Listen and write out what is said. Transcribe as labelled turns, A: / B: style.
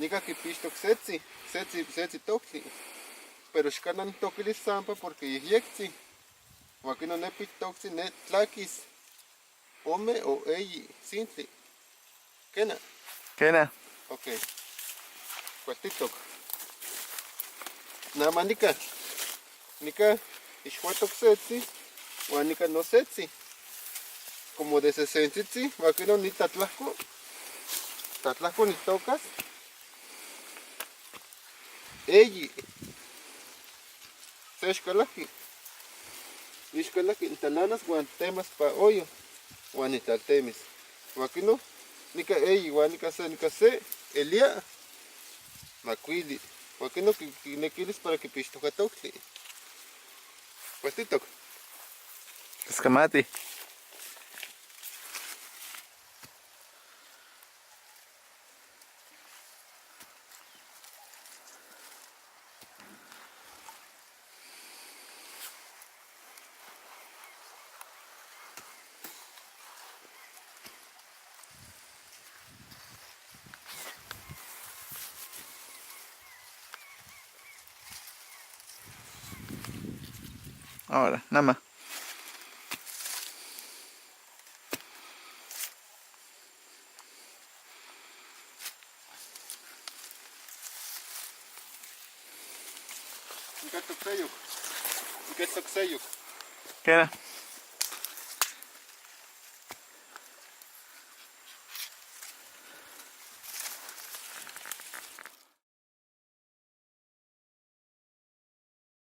A: Nica quipixtoc setzi, setzi, setzi toctli. Pero xcana nijtoquilis sampa porque yejyectzi. Huan quino ne piltoctzi ne tlaquis ome o eyi sintli. Quena?
B: Quena.
A: Ok. Cualtitoc. Nama nica. Nica ixhuatoc setzi huan nica no setzi. Como de sesentzitzi, huan quino ni tlatlajco, tlatlajco nijtocas eyi. Se xcalaqui. Ixcalaqui nitalanas huan temas pa hoyo huan nitlaltemis. Huan quino nica eyi huan nica se, nica se elia macuili. Huan quino quinequilis para quipixtoca toctli. Cualtitoc.
B: Tlascamati. Ahora, nada más.
A: Nica tocseyuc. Nica tocseyuc.
B: Quena.